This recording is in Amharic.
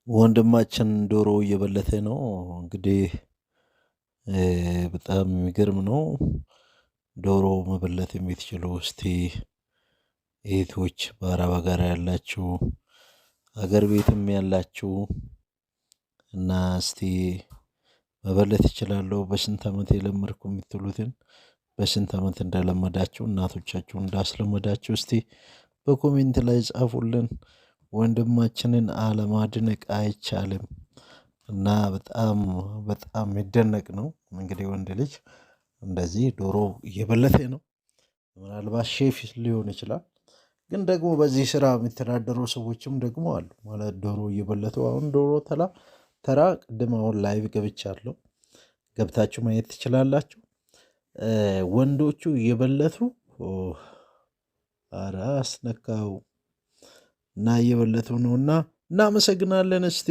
ወንድማችን ዶሮ እየበለተ ነው እንግዲህ፣ በጣም የሚገርም ነው። ዶሮ መበለት የምትችሉ እስቲ እህቶች በአረብ ሀገር ያላችሁ፣ ሀገር ቤትም ያላችሁ እና እስቲ መበለት እችላለሁ፣ በስንት ዓመት የለመድኩ የምትሉትን፣ በስንት ዓመት እንደለመዳችሁ፣ እናቶቻችሁ እንዳስለመዳችሁ እስቲ በ comment ላይ ጻፉልን። ወንድማችንን አለማድነቅ አይቻልም እና በጣም በጣም የሚደነቅ ነው። እንግዲህ ወንድ ልጅ እንደዚህ ዶሮ እየበለተ ነው። ምናልባት ሼፍ ሊሆን ይችላል። ግን ደግሞ በዚህ ስራ የሚተዳደሩ ሰዎችም ደግሞ አሉ። ማለት ዶሮ እየበለቱ፣ አሁን ዶሮ ተላ ተራ ቅድም አሁን live ገብቻለሁ። ገብታችሁ ማየት ትችላላችሁ። ወንዶቹ እየበለቱ፣ ኧረ አስነካው፣ እና እየበለቱ ነውና እናመሰግናለን። እስቲ